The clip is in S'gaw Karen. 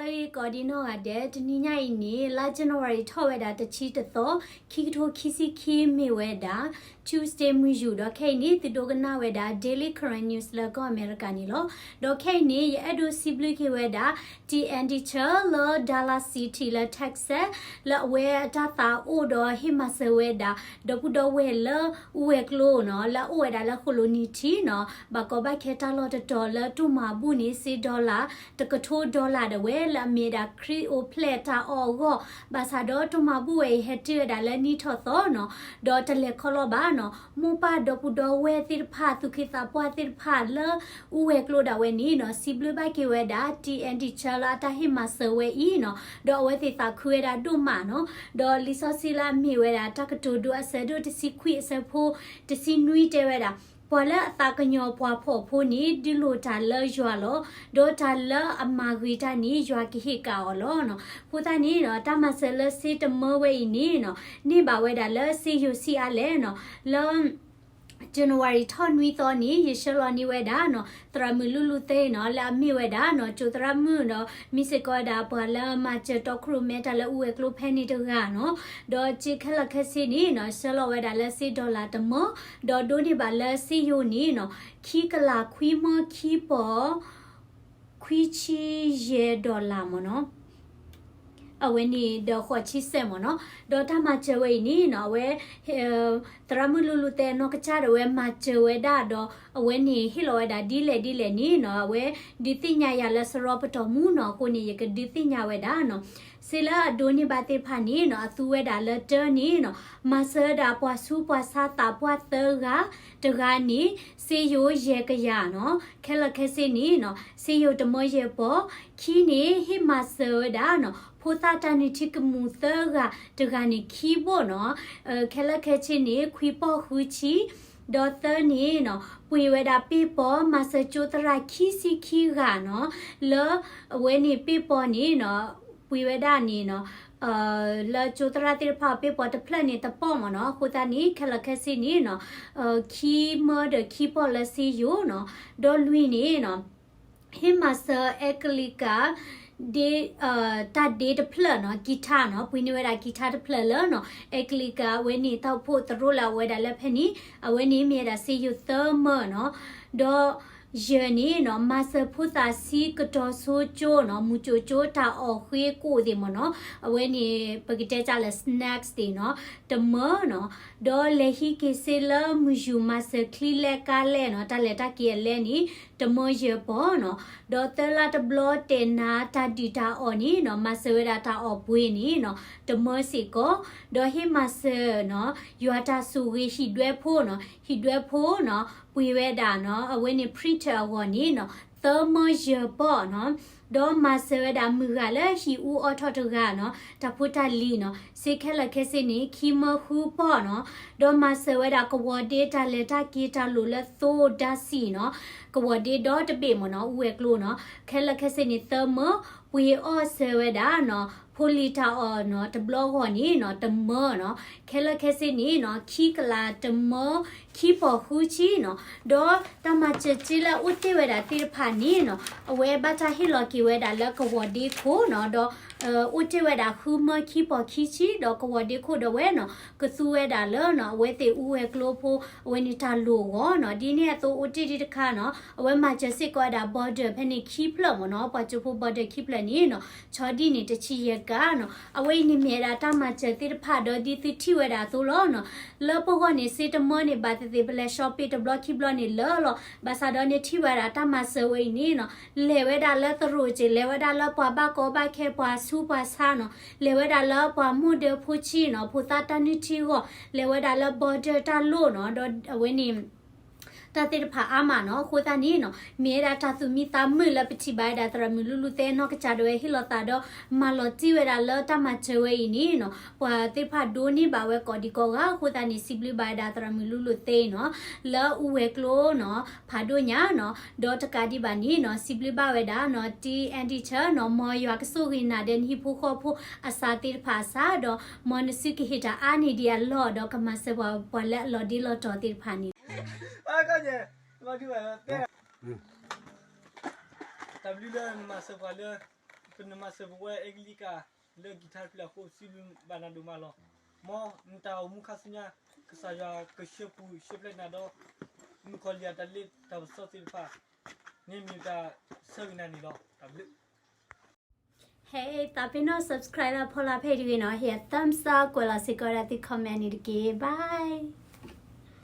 ကိးဒံနီၢ်ဂၤဒဲး, တနံၤညါအံၤန့ၣ် လါ January ထီၣ်ဝဲဒၣ်တဆံတသီ, ခံကထိခံဆံခံမ့ၢ်ဝဲဒၣ် Tuesday မုၢ်ယူာ်, ဒီးခဲအံၤန့ၣ် သုဒိကနၣ်ဝဲဒၣ် Daily Karen News လၢကီၢ်အမဲရကၤန့ၣ်လီၤ. ဒီးခဲအံၤန့ၣ် ယအဲၣ်ဒိးစံးဘျုးက့ၤဝဲဒၣ် T N D Church လၢ Dallas City လၢ Texas လၢအဝဲအတၢ်သးအိၣ်ဒီးဟ့ၣ်မၤစၢၤဝဲဒၣ် ဒီပုၢ်ဒီဝဲၢ်လၢအူဝဲၤကျိၤနီၤ လၢအအိၣ်ဝဲဒၣ်လၢဃိၣ်လိၤနံၤထံးနီၤ, ဘၣ်ကီဘၣ်ခဲတၢ်လီၢ်တတီၤလၢတိၢ်မၤဘူၣ်န့ၣ် စ့ dollar တကထိ dollar ဒၣ်ဝဲ လၢအမ့ၢ်ဝဲဒၣ်ခရံာ်အိၣ်ဖျဲၣ်တၢ်အီၣ်အဂီၢ်, ဘၣ်ဆၣ်ဒီးတိၢ်မၤဘူၣ်ဝဲအံၤဟဲတ့ၢ်ဝဲဒၣ်လၢနံၣ်ထီၣ်သီနီၤ, ဒီးတလဲၤခီလီၤဘၣ်နီၤ, မိၢ်ပၢ်ဒီပုၢ်ဒီဝဲၢ်သ့ၣ်တဖၣ် သူၣ်က့သးပှၢ်သ့ၣ်တဖၣ်လၢအူဝဲၤကျိၤဒၣ်ဝဲန့ၣ်နီၤ, စံးဘျုးဘၣ်က့ၤဝဲဒၣ် T N D Church လၢအတၢ်ဟ့ၣ်မၤစၢၤဝဲအံၤနီၤ, ဒီးအဝဲသ့ၣ်သးခုဝဲဒၣ်ဒိၣ်မးနီၤ, ဒီးလံာ်စီဆှံလၢအမ့ၢ်ဝဲဒၣ် တၢ်ကတိၤဒိအဆၢဒိၣ်တဆံခွံအဆၢဖိတဆံနွံတဲဝဲဒၣ်, ပှၤလၢအသးကညီၤပှၤဖှီၣ်ဖိန့ၣ် ဒုးလိၣ်တၢ်လၢယွၤလီၤ, ဒီးတၢ်လၢအမၤဂ့ၤတၢ်န့ၣ် ယွၤကဟ့ၣ်ကၣ်အီၤလီၤနီၤ. အဃိသတးန့ၣ်နီၤ, တၢ်မၤစၢၤလၢစ့တမၢဝဲအံၤန့ၣ်နီၤ, န့ၢ်ဘၣ်ဝဲဒၣ်လၢစ့ယိၤဆံးအါလဲၣ်နီၤ, လၢ January ထီၣ်နွံသီန့ၣ် ယဆှၢလီၤန့ၢ်ဝဲဒၣ်နီၤ, သရၣ်မုၣ်လူလူသ့နီၤ, လၢအမ့ၢ်ဝဲဒၣ်နီၤ, ကၠိသရၣ်မုၣ်ဒီး မ့ၢ်စ့ၢ်ကီးဝဲဒၣ်ပှၤလၢမၤစၢၤတီခိၣ်ရိၣ်မဲတၢ်လၢအူဝဲၤကျိၤဖဲန့ၣ်တဂၤနီၤ, ဒီးစ့ခဲလၢာ်ခဲဆ့န့ၣ်နီၤ, ဆှၢလီၤဝဲဒၣ်လၢစ့ dollar တမၢ, ဒီးဒိးန့ၢ်ဘၣ်လၢစ့ယိၤန့ၣ်နီၤ, ခံကလးခွံမၢခံပီၤ ခွံဆံယဲၢ် dollar မ့ၢ်နီၤ. အဝဲန့ၣ်ဒီးဃိးဆံစဲးမ့ၢ်နီၤ, ဒီးတၢ်မၤစၢၤဝဲအံၤန့ၣ်နီၤ, အဝဲ သရၣ်မုၣ်လူလူသဲနီၢ်ကစၢ်ဒၣ်ဝဲမၤစၢၤဝဲဒၣ်ဒီး အဝဲန့ၣ်ဟ့ၣ်လီၤဝဲဒၣ်ဒ်လဲၣ်ဒ်လဲၣ်န့ၣ်နီၤ, အဝဲဒုးသ့ၣ်ညါယၤလၢစရီပတီၢ်မူနီၤ, အဃိန့ၣ် ယကဒုးသ့ၣ်ညါဝဲဒၣ်နီၤ. စ့လၢအဒိးန့ၢ်ဘၣ်သ့ၣ်တဖၣ်န့ၣ်နီၤ, အသူဝဲဒၣ်လၢတၢန့ၣ်နီၤ, မၤစၢၤဝဲဒၣ်ပှၤဆူးပှၤဆါသးပှၢ်သၢဂၤ, တဂၤန့ၣ် စ့ယိၤယဲၢ်ကယၤနီၤ, ခဲလၢာ်ခဲဆ့န့ၣ်နီၤ, စ့ယိၤတမၢယဲၢ်ပီၤ, ခံန့ၣ် ဟ့ၣ်မၤစၢၤဝဲဒၣ်နီၤ, ဖိသၣ်တၢ်နုၢ်ထံကမူၣ်သၢဂၤ, တဂၤန့ၣ်ခံဘိၣ်နီၤ, ခဲလၢာ်ခဲဆ့န့ၣ် ခွံပီၢ်ဃုဆံ, ဒီးသၢန့ၣ်နီၤ, ပှ့ၤဝဲဒၣ်ပ့ၢ်ပီၤ မၤစၢၤကၠိသရၣ်ခံဆံခံဂၤနီၤ, လၢအဝဲန့ၣ်ပ့ၢ်ပီၤန့ၣ်နီၤ, ပှ့ၤဝဲဒၣ်န့ၣ်နီၤ, လၢကၠိသရၣ်သ့ၣ်တဖၣ်အပ့ၢ်ပီၤတဖျၢၣ်န့ၣ်တပီၢ်မ့ၢ်နီၤ, အဃိသတးန့ၣ် ခဲလၢာ်ခဲဆ့န့ၣ်နီၤ, ခံမၢဒီးခံပီၢ်လၢစ့ယိၤနီၤ, ဒီးလွံၢ်န့ၣ်နီၤ, ဟ့ၣ်မၤစၢၤအဲကလံးကၤ ဒ့, တၢ်ဒ့တဖျၢၣ်နီၤ, ကံၤထါနီၤ, ပှ့ၤန့ၢ်ဝဲဒၣ်ကံၤထါတဖျၢၣ်လၢနီၤ, အဲကလံးကၤအဝဲန့ၣ် တၢ်အိၣ်ဖှိၣ်သရိာ်လၢအဝဲဒၣ်လၢဖဲန့ၣ်, အဝဲန့ၣ်မ့ၢ်ဝဲဒၣ်စ့ယိၤသၢမၢနီၤ, ဒီးယဲၢ်န့ၣ်နီၤ, မၤစၢၤဖိသၣ်ဆံးကတီၤဆိကၠိနီၤ, မုၢ်ကၠိကၠိတၢ်အီၣ်ဃ့ကိၣ်သ့ၣ်မ့ၢ်နီၤ, အဝဲန့ၣ် ပကတဲတၢ်လၢ snacks သ့ၣ်နီၤ, တမၢနီၤ, ဒီးလဲၤဟံးက့ၤစ့လၢမုၢ်ယူၢ်မၤစၢၤချံလဲကါလဲနီၤ, တၢ်လဲၤတၢ်က့ၤအလဲန့ၣ် တမၢယဲၢ်ပီၢ်နီၤ, ဒီးသၢလါတဘျီတဲာ်နၤတၢ်ဒုၣ်တၢ်အီၣ်န့ၣ်နီၤ, မၤစၢၤဝဲဒၣ်တၢ်အီၣ်ပှ့ၤန့ၣ်နီၤ, တမၢစ့ၢ်ကီး, ဒီးဟ့ၣ်မၤစၢၤနီၤ, ယွၤတၢ်ဆိၣ်ဂ့ၤဟံၣ်ဒွဲဖိနီၤ, ဟံၣ်ဒွဲဖိနီၤ, ပှ့ၤဝဲဒၣ်နီၤ, အဝဲန့ၣ် printer အဂီၢ်န့ၣ်နီၤ, သၢမၢယဲၢ်ပီၢ်နီၤ, ဒီးမၤစၢၤဝဲဒၣ်မုၢ်ဂၤလၢဟံၣ်အူအီၣ်ထီၣ်တဂၤနီၤ, တၢ်ဖိတၢ်လံၤနီၤ, စ့ခဲလၢာ်ခဲဆ့န့ၣ် ခံမၢဃုပီၢ်နီၤ, ဒီးမၤစၢၤဝဲဒၣ်ကဝီၤဒ့တၢ်လဲၤတၢ်က့ၤတၢ်လိၣ်လၢသိဒါစံၣ်နီၤ, ကဝီၤဒ့ဒီတဘ့ၣ်မ့ၢ်နီၤ, အူဝဲၤကျိၤနီၤ, ခဲလၢာ်ခဲဆ့န့ၣ် သၢမၢ, ပှ့ၤအီၣ်စၢၤဝဲဒၣ်နီၤ, ဖိလံၤတၢ်အီၣ်နီၤ, တဘျီဂီၢ်န့ၣ်နီၤ, တမၢနီၤ, ခဲလၢာ်ခဲဆ့န့ၣ်နီၤ, ခံကလးတမၢ, ခံပီၢ်ဃုဆံနီၤ, ဒီးတၢ်မၤစၢၤစ့လၢအအိၣ်တ့ၢ်ဝဲဒၣ်သ့ၣ်တဖၣ်န့ၣ်နီၤ, အဝဲဘၣ်တၢ်ဟ့ၣ်လီၤက့ၤဝဲဒၣ်လၢကဝီၤဒ့ခိၣ်နီၤ, ဒီး အိၣ်တ့ၢ်ဝဲဒၣ်ဃုမၢခံပီၢ်ခံဆံ ဒီးကဝီၤဒ့ခိၣ်ဒီးဝဲနီၤ, ကသူဝဲဒၣ်လၢနီၤ, အဝဲသ့ၣ်အူဝဲၤကျိဖိ အဝဲန့ၣ်တၢ်လိၣ်အဂီၢ်နီၤ, ဒ်န့ၣ်အသိးအိၣ်တ့ၢ်ဒံးတခါနီၤ, အဝဲမၤစၢၤစ့ၢ်ကီးဝဲဒၣ် border ဖဲန့ၣ်ခံဖျၢၣ်မ့ၢ်နီၤ, ပှၤကၠိဖိ border ခံဖျၢၣ်န့ၣ်နီၤ, ဆီဒံၣ်န့ၣ်တဆံယဲၢ်ကးနီၤ, အဝဲအံၤန့ၣ်မ့ၢ်ဝဲဒၣ်တၢ်မၤစၢၤသ့ၣ်တဖၣ်ဒီးဒ်သုထံၣ်ဝဲဒၣ်အသိးလီၤနီၤ, လၢပဂီၢ်န့ၣ် စ့တမၢန့ၣ် ဘၣ်သ့ၣ်သ့ၣ် ပလဲၤ shopping တဘျီခံဘျီန့ၣ်လၢာ်လီၤ, ဘၣ်ဆၣ်ဒီးန့ၣ်ထံၣ်ဝဲဒၣ်တၢ်မၤစၢၤဝဲအံၤန့ၣ်နီၤ, လဲၤဝဲဒၣ်လၢသရိာ်စ့ၢ်, လဲၤဝဲဒၣ်လၢပှၤဘၣ်ကီဘၣ်ခဲ ပှၤဆူးပှၤဆါနီၤ, လဲၤဝဲဒၣ်လၢပှၤမိၢ်ဒၢဖိဆံးနီၤ, ဖိသၣ်တၢ်နုၢ်ထံဂီၢ်, လဲၤဝဲဒၣ်လၢ border တၢ်လိၣ်နီၤ, ဒီးအဝဲန့ၣ် တၢ်သ့ၣ်တဖၣ်အါမးနီၤ, အဃိသတးန့ၣ်နီၤ, မ့ၢ်ဝဲဒၣ်တၢ်သူၣ်မံသးမုာ်လၢပထံၣ်ဘၣ်ဝဲဒၣ်သရၣ်မုၣ်လူလူသဲနီၢ်ကစၢ်ဒၣ်ဝဲ ဟ့ၣ်လီၤသးဒီး မၤလီၤတံၢ်ဝဲဒၣ်လၢတၢ်မၤစၢၤဝဲအံၤန့ၣ်နီၤ, ပှၤသ့ၣ်တဖၣ်ဒိးန့ၢ်ဘၣ်ဝဲကိးဒံကိးဂၤ, အဃိသတးန့ၣ် စံးဘျုးဘၣ်ဝဲဒၣ်သရၣ်မုၣ်လူလူသဲနီၤ, လၢအူဝဲၤကျိၤနီၤ, ဖးဒိၣ်ညါနီၤ, ဒီးတကးဒံးဘၣ်န့ၣ်နီၤ, စံးဘျုးဘၣ်ဝဲဒၣ်နီၤ, တံၢ် Andy Church နီၤ, မ်ယွၤကဆိၣ်ဂ့ၤနၤဒီးနဟံၣ်ဖိဃီဖိအစှၤသ့ၣ်တဖၣ်အစှၤ, ဒီးမ်နစုကဟ့ၣ်တၢ်အါန့ၢ်ဒံးအလီၢ်, ဒီးကမၤစၢၤပှၤ ပှၤလၢအလီၤဒ့လီၤတီၤသ့ၣ်တဖၣ်န့ၣ် တၢ်ဘျုးလၢမၤစၢၤပှၤလၢ ပနမၤစၢၤပဝဲအဲကလံးကး လၢကံၢ်ထါတဖျၢၣ်အဃိ စံးဘျုးဘၣ်နၤဒိၣ်မးလီၤ. မ်နတၢ်အိၣ်မူခါဆူညါ ကစၢ်ယွၤကဆှၢပူၤဆှၢပျဲနၤဒီး မုၣ်ကီၤလံၢ်အတၢ်လ့တၢ်ပစီသ့ၣ်တဖၣ် န့ၣ်မ့ၢ်တၢ်ဆၢဂ့ၤနၤန့ၣ်လီၤ. တၢ်ဘျုး ဟဲ သးပ့ၤနီၣ် subscribe လၢဖီလာ်ဖဲအံၤတဂ့ၤနီၤ, hit thumbs up ကွဲးလီၤစ့ၢ်ကီးဝဲဒၣ်သု comment န့ၣ်တက့ၢ်. Bye.